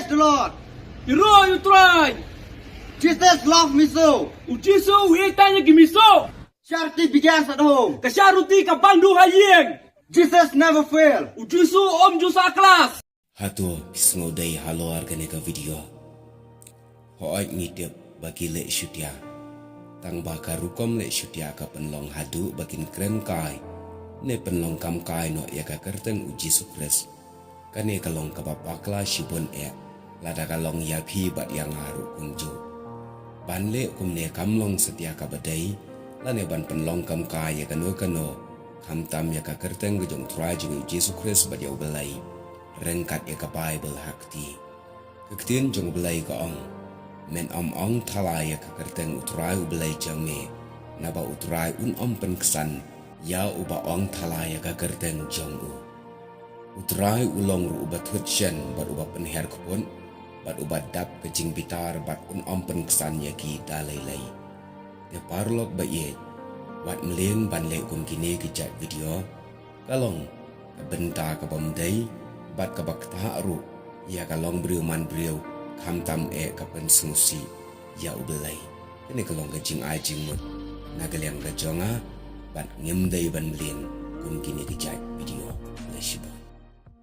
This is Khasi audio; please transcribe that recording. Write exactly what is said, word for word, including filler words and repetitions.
The Lord. Ïaroh ïa u Trai. Jesus love miso. U Jisu u ïeit tang ïa ki miso. Charity begins at home. Ka charity ka ban duh ha ïing. Jesus never fail. U Jisu um ju sah klas. Hato ki sngewdei halor kane ka video? Hooid, ngi tip ba ki leh shutia. Tang ba ka rukom leh shutia ka pynlong haduh ba kin kren kai ne pynlong kam kai noh ïa ka kyrteng u Jisu Khrist. Kane ka long kaba bakla shibun eh, lada ka long ïa phi bad ïa nga ruh kumjuh. Ban leh kumne kam long satia kaba dei, lane ban pynlong kam kai ïa kano kano, khamtam ïa ka kyrteng ka jong u Trai jong ngi u Jisu Khrist bad ïa u Blei, ryngkat ïa ka Baibl ha kti. Ka ktien jong u Blei ka ong, men ym ong thala ïa ka kyrteng u Trai u Blei jong me, naba u Trai un ym pynksan ïa uba ong thala ïa ka kyrteng jong u. U Trai u long ruh uba thut shen bad uba pynher kput, bad uba dap ka jingbitar bad un ym pynksan ïa ki da lei lei. Te paralok ba ïeit, wat mlien ban leh kum kine ki jait video, ka long ka bynta kaba ym dei bad kaba ktah ruh ïa ka long briew man briew, khamtam eh ka pynsngewsih ïa u Blei. Kane ka long ka jingai jingmut na ka liang ka jong nga, bad ngim dei ban mlien kum kine ki jait video.